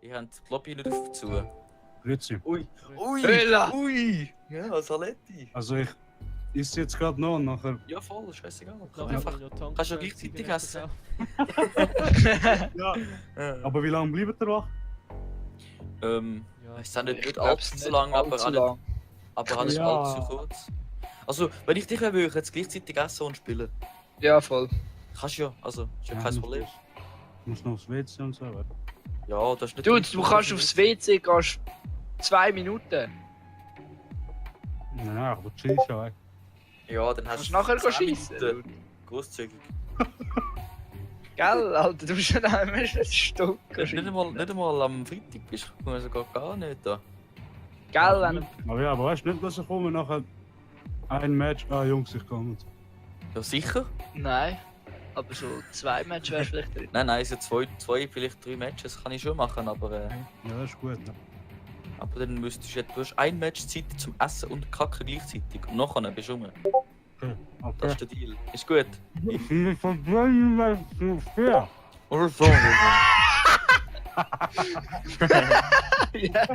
Ich habe die Lobby nicht auf zu. Grüezi. Ui, Hölla! ui! Ja, Saletti. Also ich esse jetzt gerade noch und nachher... Ja, voll, scheißegal. Ja, Einfach. ja, Tank- Kannst du ja gleichzeitig essen. Ja, Ja. aber wie lange bleibt ihr wach? Ja, Ich sage nicht, Ich nicht glaub's allzu nicht lang, aber allzu alles, lang. aber alles Ja. allzu kurz. Also, wenn ich dich würde ich jetzt gleichzeitig essen und spielen. Ja, voll. Kannst du ja, also, ist ja Ja, kein muss Problem. los. Ich muss noch aufs WC und so, oder? Ja, das ist nicht. Dude, du kannst aufs WC gehst 2 Minuten. Nein, aber chillst ja, ey. Ja, dann hast Kannst du nachher 10 schießen. Minuten. Großzügig. Gell, Alter, du bist schon einmal ein Stück Nicht einmal am Freitag bist du sogar gar nicht da. Gell, wenn Aber ja, aber weißt du nicht, dass ich komme nachher ein Match... Ah, Jungs, ich komme. Ja, sicher? Nein. Aber so 2 Matches wärst vielleicht drin. Nein, so zwei, vielleicht 3 Matches kann ich schon machen, aber Ja, das ist gut. Ja. aber dann müsstest du, du hast ein Match Zeit zum Essen und Kacken gleichzeitig. Und nachher bist du rum. Okay. Das ist der Deal. Ist gut. Ich verbrennen mal zu fair. Oder so. Ja.